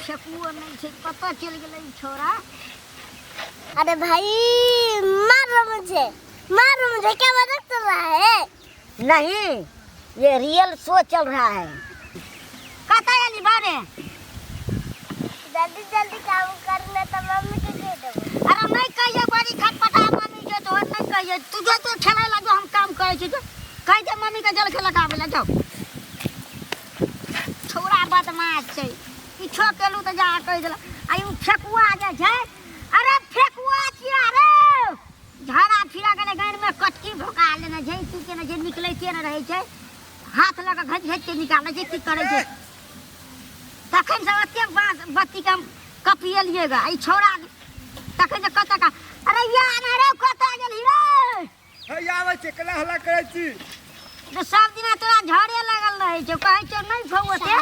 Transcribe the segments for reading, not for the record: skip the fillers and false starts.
फेकुओ नहि छै, कतऽ चलि गेलै ई छौड़ा? अरे भाई, मारो मुझे, मारो मुझे, क्या मजाक चल रहा है? नहीं, ये रियल शो चल रहा है। कतऽ एली बारे? जल्दी जल्दी काम करना तो मम्मी के दे देबो। अरे नहीं कहिए, बड़ी खटपटा मम्मी के तो नहीं कहिए। तू जो तू खेलै ला जो, हम काम करै छी। जो कहि दे मम्मी के जल खेलक आबै ला। जाओ, छौड़ा बदमाश छै, किछो केलू तऽ जा कहि देलक। आ ई फेकुआ जे छै, अरे फेकुआ छियै रे, झाड़ा फिरा गेलै गानि में कटकी भोका लेने छै। की केने छै, निकलैते ने रहै छै, हाथ लऽ कऽ घसि घसि के निकालै छै। की करै छै? तखन से ओते बाँस बत्ती के हम कपिएलियै गे। ई छौड़ा तखन से कतऽ का? अरे यार, अरे कतऽ गेलही रे? हे, आबै छै। केना हल्ला करै छी? तऽ सब दिना तोरा झड़े लागल रहै छौ, कहै छौ नहि छौ ओते।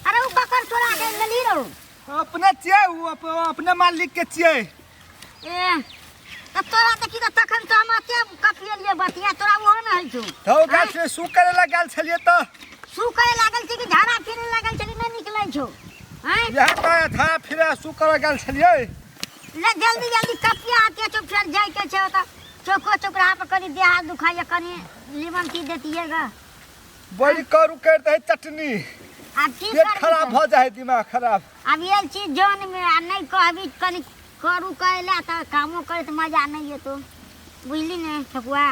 अरे ओ ककर चोरा के लेलही रौ? अपने छियै ओ, अपने मालिक के छियै। ए तऽ तोरा तऽ की तऽ तखन तऽ हम एते कपिएलियै बतिया, तोरा ओहो नहि होइ छौ? तऽ ओ गेल छलै, सू करे ला गेल छलियै तऽ। सुकै लागल छै कि झाड़ा फिरे लागल छै कि नहि निकलै छौ? आँय? इएह तऽ झाड़ा फिरे सू करे गेल छलियै। ले जल्दी जल्दी कपिया आते छौ, फेर जाइके छै ओतऽ चौको चौकराहा पर। कनि देह हाथ दुखाइए, कनि लीमन टी देतियै ग। बड़ी करू कर दे चटनी। आब की पेट करबी खराब तऽ? भऽ जाइ है, दिमाग खराब। आब एल छी जनमे आ नहि कहबी कनि करू करै लए तऽ कामो करैत मजा नहि एतो, बुझली ने ठकुआ?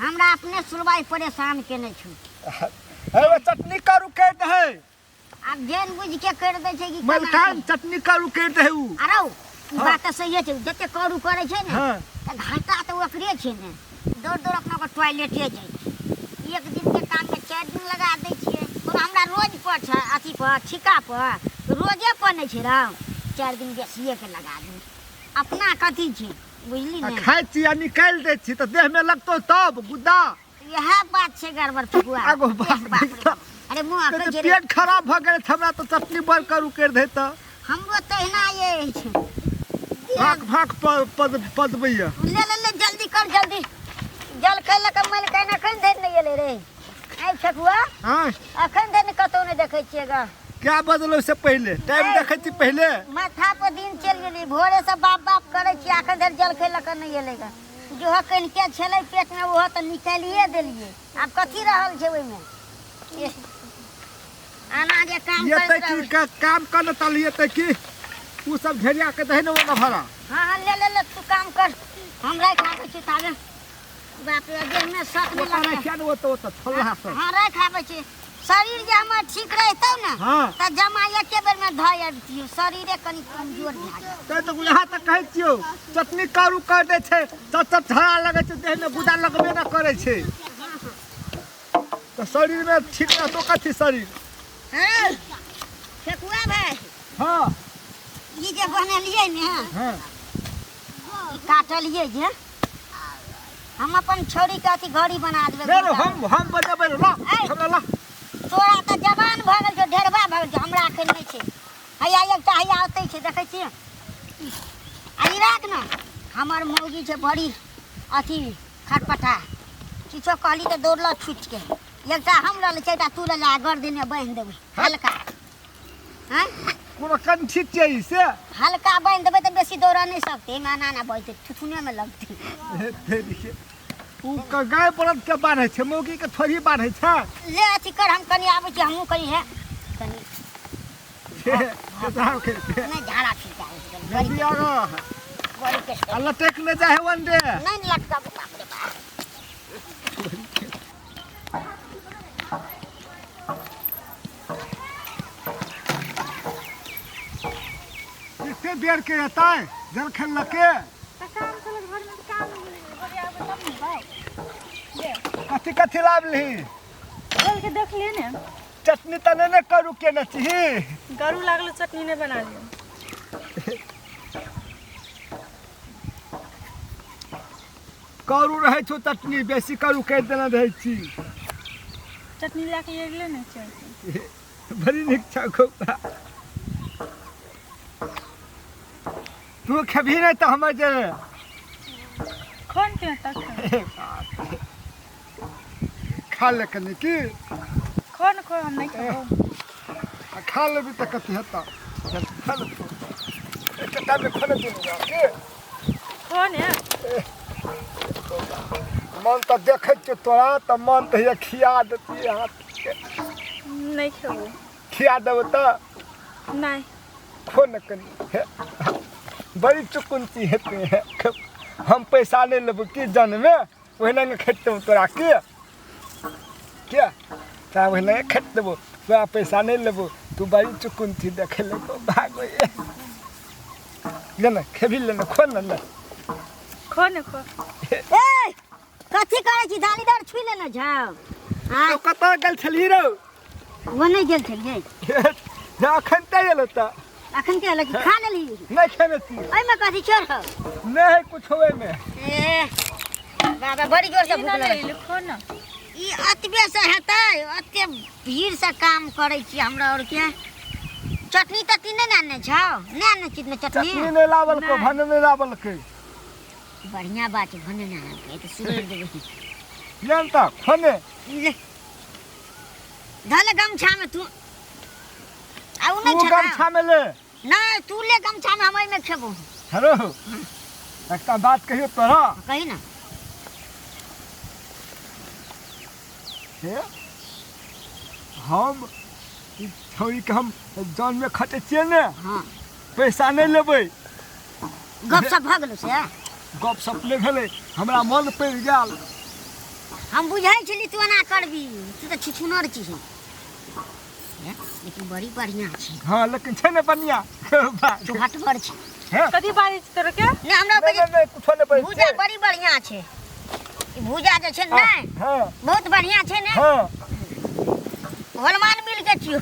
हमरा अपने सुलबाइ परेशान केने छौ। हे, ओ चटनी करू कर दे है। आब जेन बुझि के करि दै छै कि केना। मलकान चटनी करू कर दे है उ। अरे ई बात तऽ सहिए छै, जते करू करै छै ने तऽ घाटा तऽ ओकरे छै ने। दौड़ दौड़ अपना ओकर टॉयलेटे जाइ छै। एक दिन के काम के 4 दिन लगा दै छियै। ओना हमरा रोज पर छै, अथी पर ठीका पर रोजे पर नहि छै रौ, 4 दिन बेसिए के लगा दू, अपना कथी छै, बुझली आ ने? खाइ छी आ निकालि दै छी तऽ देह में लगतो तब गुद्दा। इएह बात छै गड़बड़ ठकुआ। आगो बाप बाप रे बाप। अरे मुँह तऽ आकै छै रे। पेट खराब भऽ गेल हमरा तऽ चटनी बड़ करू कर दे तऽ। हमरो तहिना ये अछि। भाक भाक पद पदबैया। ले ले ले, जल्दी कर जल्दी। जल खैलक मल के अखन धरि नहि एलै रे। आइ ठकुआ। हाँ। अखन धरि कतौ नहि देखै छियै ग। क्या बजलो से पहिले टाइम देखै छी पहिले। माथा पर दिन चलि गेली, भोरे से बाप बाप करै छियै, अखन धरि जल खैलक नहि एलै ग। जो कनिके छलै पेटमे ओहो तऽ निकालिए देलियै, आब कथी रहल छै ओहिमे? एह, आना जे काम ये करैत तऽ की रहबै। काम कर ने तलिए तऽ की उ सब घेरिया के दही ने ओना भरा। हाँ हाँ, ले ले ले, तू काम कर, हम राखि आबै छी ताबे। बाप रे, देहमे शक नहि ओतऽ लगतै। राखिया ने, ओतऽ ओतऽ छोला सब। हाँ, राखि आबै छी। शरीर जे हमर ठीक रहितौ ने तऽ जमा एके बेरमे धऽ अबितियौ, शरीरे कनि कमजोर भए गेल। तैं तऽ यहाँ तऽ कहै छियौ, चटनी करू कर दै छै तऽ तऽ झड़ा लगै छै देहमे, गुदा लगबे ने करै छै तऽ शरीरमे ठीक रहतो कथी शरीर? हाँ ठेकुआ भाई। हाँ। ई जे बनेलियै ने, ई काटलियै जे, हम अपन छौड़ी के अथी घड़ी बना देबै। रे रे, हम बनेबै ला। ऐ। हमरा ला। तोरा तऽ जवान भऽ गेल छौ, ढेरबा भऽ गेल छौ, हमरा एखन नहि छै। हैया एकटा हैया ओतै छै, देखै छियै। आ ई राख ने, हमर मौगी छै बड़ी अथी खटपटा, किछो कहली तऽ दौड़ल छुटि के। एकटा हम लऽ लै छियै, एकटा तू लऽ ले आ गर्दनमे बान्हि देबै हल्का। आँय? कोनो कंठी छियै ई से? हल्का बान्हि देबै तऽ बेसी दौड़ऽ नहि सकतै, एहिमे एना एना बजतै, थुथुनेमे लगतै। हे तेरी, उ गाय बरद के बान्है छै, मौगी के थोड़ी बान्है छै। ले अथी कर, हम कनि आबै छी, हमहूँ कनि हे कनि से साहब के नहि झाड़ा फिर आबै छी कनि। जल्दी आरो। बड़ी के आ लटक ले जाए है वन डे। नहि नहि लटकब, बाप रे बाप। एते बेर के एतै जलखै लके? तऽ काम चलत घरमे तऽ काम ओरियाबै तब ने बाप। ले। कथी कथी लाबली? खोल के देख लिए ने। चटनी तऽ नहि ने करू केने छी? गरू लागलो, चटनी नहि बना लियो। करू रहै छौ चटनी, बेसी करू करि देने रहै छी। चटनी लए के एले ने छै। बड़ी नीक छौ गौआ। तू खेबही नहि तऽ हमर जे खोन के तक खा ले कनि की। खोन खो, हम नहीं खेबो। आ खा लेबी तऽ कथी हेतौ? चल, खा ले तू। एकटा मे खोले दुनू गोरा के। खो ने। मन तऽ देखै छियौ तोरा तऽ मन तऽ होइए खिया देतियै हाथके। नहि खेबो। खिया देबौ तऽ? नहि। खो ने कनि। हे, बड़ी चुकुनती हेतै। हे, हम पैसा नहि लेबौ की जनमे ओहिना ने खटि देबौ तोरा के के तोरा ओहिना खटि देबौ, तोरा पैसा नहि लेबौ। तू बड़ी चुकुनती देखै लगो भागो। ले ने, खेबी ले ने, खो ने, ले। खो ने, खो। ए, कथी करै छी? दालीदार छुइ लेने छौ? आँय? तो कतऽ गेल छलही रौ? ओ नहि गेल छलियै। जे अखन तऽ एलो तऽ। अखन के एलो कि खा लेलही? नहि खेने छी। एहिमे कथी छोड़? नहि है कुछ ओहिमे। ए बाबा, बड़ी जोर से ई भूख नहि लगल। ले, खो ने। ई अतबे से हेतै? ओते भीड़ से काम करै छी हमरा और के। चटनी तटनी नहि ने आनने छौ? नहि आनने छी ने चटनी? चटनी नहि लावल को। नहि। भने नहि लावल के। बढ़िया बात छै, भने नहि आनलकै तऽ सुधरि देबै। ले ने तऽ खोने। ले, धऽ ले गमछा में तू। आ उ नहि तू छौ ना? गमछा में ले। नहि, तू ले गमछा में, हम एहिमे खेबो। हेलो, एकटा बात कहियो तोरा? कही ना। हे, हम ई छौड़ीके हम जनमे खटै छियै ने। हाँ। पैसा नहि लेबै। गप सप भऽ गेलो से? गप सप नहि भेलै, हमरा मन पड़ि गेल। हम बुझै छली तू एना करबी। तू तऽ छुछुनर छी, लेकिन बड़ी बढ़िया छै। हाँ, लेकिन छै ने बढ़िया। चुहटगर छै। हैं? कथी बाजै छी तोरा के? नहि, हमरा नहि नहि नहि, कुछो नहि पड़ै भूजा छै। बड़ी बढ़िया छै। ई भूजा जे छै ने, हाँ। बहुत बढ़िया छै ने? हाँ। होलमान मिल के छियो।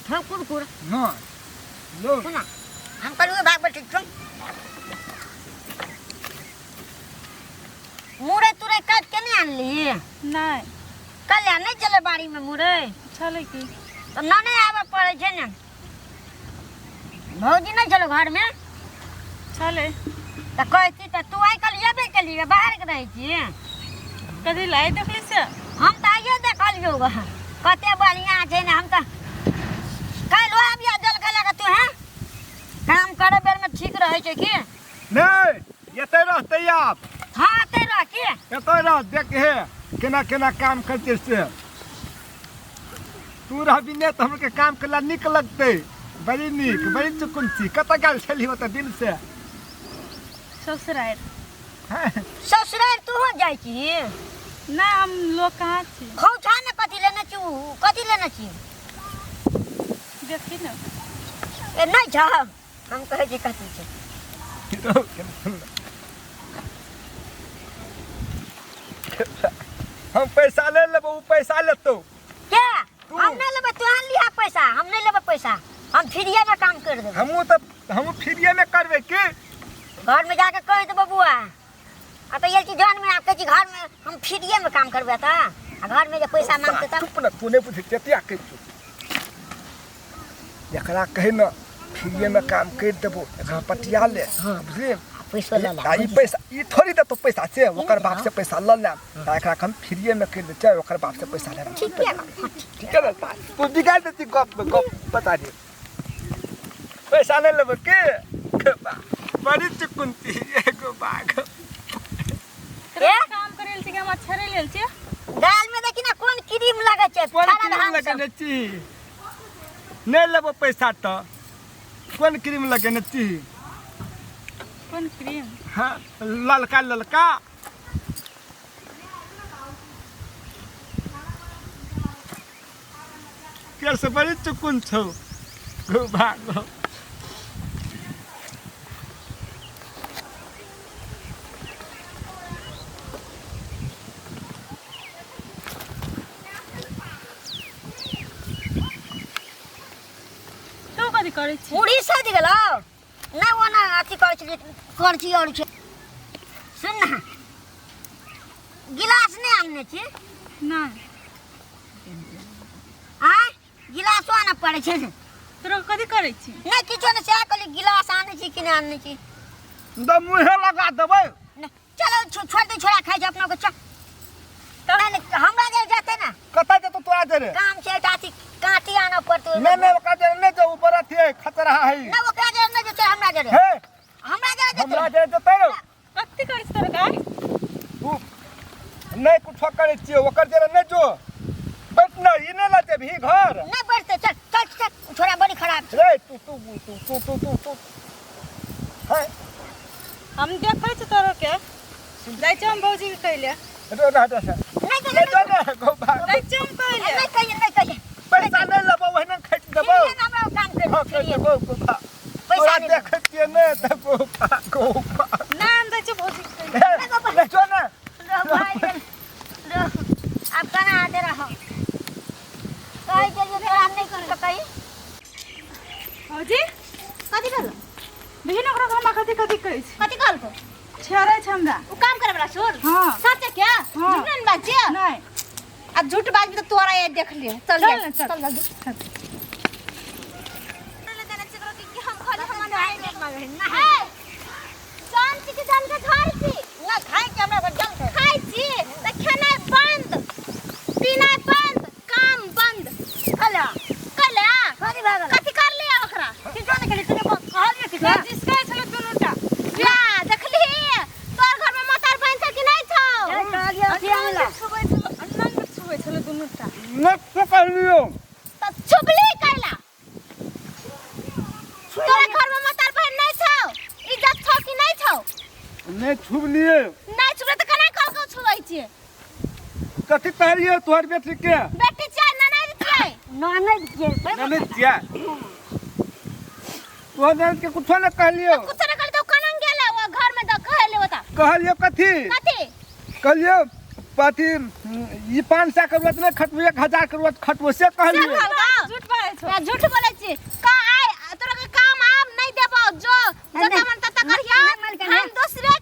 हाँ, कुरकुर। हाँ, लो। सुना, हम कहलहुँ भाग बैठे छौ। मुरै तुरै काटि के नहि आनली? नहि। कल्हे नहि चले बाड़ी में मुरै? छलै की। तऽ न नहि आबऽ पड़ै छै ने। भौजी नहि छलो घरमे? छलै। तऽ कहती तऽ तू आइ काल्हि एबे केली, बाहर के रहै छी। कथी लाइ देखली से? हम तऽ आइए देखलियौ ग, कते बढ़िआँ छै ने। हम तऽ काल्हि आबिया जल खेला तू। हैं, काम करे बेरमे ठीक रहै छै की? नहि, एतै रहतै आब। हाँ, एतै रह की। एतै रह, देख हे केना केना काम करतै से। तू रहबी ने तऽ हमके काम करला नीक लगतै। बड़ी नीक, बड़ी चुकुन छी। कतऽ गेल छली ओतऽ दिन से? ससुरारि। हैं? ससुरारि तूहो जाइ छी? नहि, हम लोग कहाँ छी। खौछा ने कथी लेने छी? उ कथी लेने छी? देखी ने। ए, नहि छौ। हम कहै छी कथी छै। हम पैसा ले लेबो, उ पैसा लेतौ। के? तू। हम नहि लेबै, तू लिहा पैसा। हम नहि लेबै पैसा, हम फ्रीए में काम कर देबै। हमहूँ तऽ हमहूँ फ्रीए में करबै की। घर में जाके कहि देबै बुआ। आ तऽ ये जन में आब कहै छी घर में हम फ्रीए में काम करबै तऽ आ घर में जे पैसा मांगतै तब? चुप ने, तू नहि बुझै केतिया कहै छौ। एकरा कहे ने फ्रीए में काम करि देबो, एकरा पटिया ले, बुझलियै? पैसो लऽ ले। आ ई पैसा ई थोड़ी देतौ पैसा से। ओकर बाप से पैसा लऽ लेब आ एकरा हम फ्रीए में करि दै छियै, ओकर बाप से पैसा लेब। ठीक है। ठीक है ने? तू बिगाड़ देती गप में गप। बता दे, पैसा नहि लेबै के? बड़ी चुकुनती एगो बाघ। तोरा काम करे लेल छी कि हम अक्षरे लेल छी? गाल में देखी ना कोन क्रीम लगै छै। कोन थारा क्रीम धान सब। लगेने छी? नहि लेबो पैसा तऽ कोन क्रीम लगेने छी? कोन क्रीम? हाँ, ललका ललका। के से बड़ी चुकुन छौ। गो भागो। तू कथी करै छी? मुढ़ी सजि गेलौ? नहि, ओना अथी करै छलियै, करची आओर छै। सुन ने, गिलास नहि आनने छी? नहि। आँय, गिलासो आनऽ पड़ै छै ने। तोरा कथी करै छी? नहि, किछो नहि। सएह कहलियै, गिलास आनै छी कि नहि आनने छी। तऽ मुँहे लगा देबै। नहि, चलो, छोड़ दे, छोड़ा खाइ छै अपना के। चल। नहि, नहि, हमरा जे जेतै ने। कतऽ जेतौ तोरा जरे? काम छै एकटा अथी काँटी आनऽ पड़तौ। नहि नहि, ओकरा जरे नहि जो, ऊपर अथी है, खतरा है। नहि, ओकरा जरे नहि जेतै, हमरा जरे। हे, हमरा जरे जेतै। हमरा जरे जेतै। कथी करै छी तोरा गाय? तू नहि कुछो करै छियै, ओकर जरे नहि जो। बैठ न, ई नहि लऽ जेबही घर। नहि बैठतै, चल चल चल, छोड़ा बड़ी खराब छै। रे तू तू तू तू तू तू तू है। हम देखै छी तोरा के। जाइ छी हम भौजी के कहले। रे रह जा से। नहि कहिए। नहि जो ने गोबा। जाइ छी हम कहले। नहि कहिए, नहि कहिए। पैसा नहि लेबो, ओहिना खटि देबो। फिरिए ने हमरा काम कर। हाँ, कहि फिरिए। देबो गोबा। पैसा तोरा नहि। देखै छियै नहि तऽ गोबा गोबा। ना, हम जाइ छी भौजी के कहले। हे, नहि जो ने। रो भाई, रो, आब केना आते रहो? कहै छै जे तोरा नहि कर सकै। भौजी। कथी कहल? देखी ने ओकरा, हमरा कथी कथी कहै छै। कथी कहलको? छेड़ै छै हमरा। उ काम करे वाला छोड़। हाँ। सच क्या? हाँ। झूठ नहीं बाजिए? नहीं। आ झूठ बाजबी तो तोरा ये देख लिए। चल चल जा, ना, चल। चल जल्दी। जान छी कि जान के घर छी? ना खाइ के हमरा घर जल के। खाइ छी त खेनाइ बंद, पीनाइ बंद, काम बंद। कला। कला। कथी भऽ गेल? कथी कर लिया ओकरा? किछो नहि केली, तू कहलियै किछो? ना, जिसका छलै दुनूटा। ला देखली, तोर घर में मतार बहन छ कि नहीं छौ? कहलियै अथी आनला। छुबै छलै, अनंग छुबै छलै दुनूटा। नहि तो कहलियौ। त छुबली कैला? तोरा घर में मतार बहन नहीं छौ? इज्जत छौ कि नहीं छौ? नहि छुबलियै। नहीं छुबले त केना कहलकौ छुबै छी? कथी कहलियै तोहर बेटी के? बेटी छियै, ननैद छियै। ननैद छियै। ननैद छियै? तोहर ननैद के कुछो नहि कहलियौ। कुछ नहीं कहली तो केना गेलै ओ घर में द कहले ओता? कहलियौ कथी? कथी? कहलियौ अथी ई 500 के रोज नहि खटबो, 1000 के रोज खटबो, से कहलियौ। से कहलकौ? झूठ बाजै छौ। या झूठ बोलै छी का? आइ तोरा के काम आब नहीं देबौ, जो नहीं, जता मन तता करिया। नहीं, मालिक, नहीं। हम दूसरे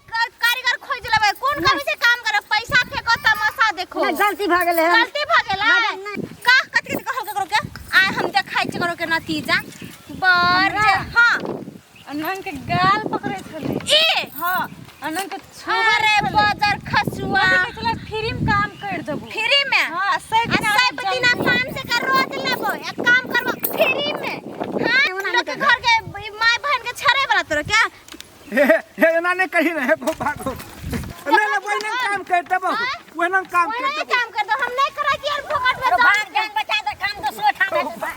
कारीगर खोज लेबै। कोन कमी से काम करब? पैसा फेको, तमाशा देखो। नहि, गलती भऽ गेलै। हम गलती भ गेलै। नहीं। का कथी कथी कहल ककरो के? आइ हम देखै छी ककरो के नतीजा बर जे। हां। अनंग के गाल पकड़ै छलै। ई? हाँ, अनंग के छुबै। अरे बजर खसुआ। कथी कहै छलै? फ्री में काम कर देबो। फ्री में? हाँ, सै आ दिना। सै दिना 500 का रोज लेबो, एक काम करबो फ्री में? हां, लोग के घर के ई माय बहन के छड़े वाला तोरा क्या? हे हे, एना नहि कही ने। हे गोबा गो, नहि नहि, ओहिना काम करि देबो, ओहिना काम ओहिना करि ही देबो। काम कर दो, हम नहीं करै छी यार फोकट में। भाग जान जान बचा दे, काम दोसरो ठाम हेतै।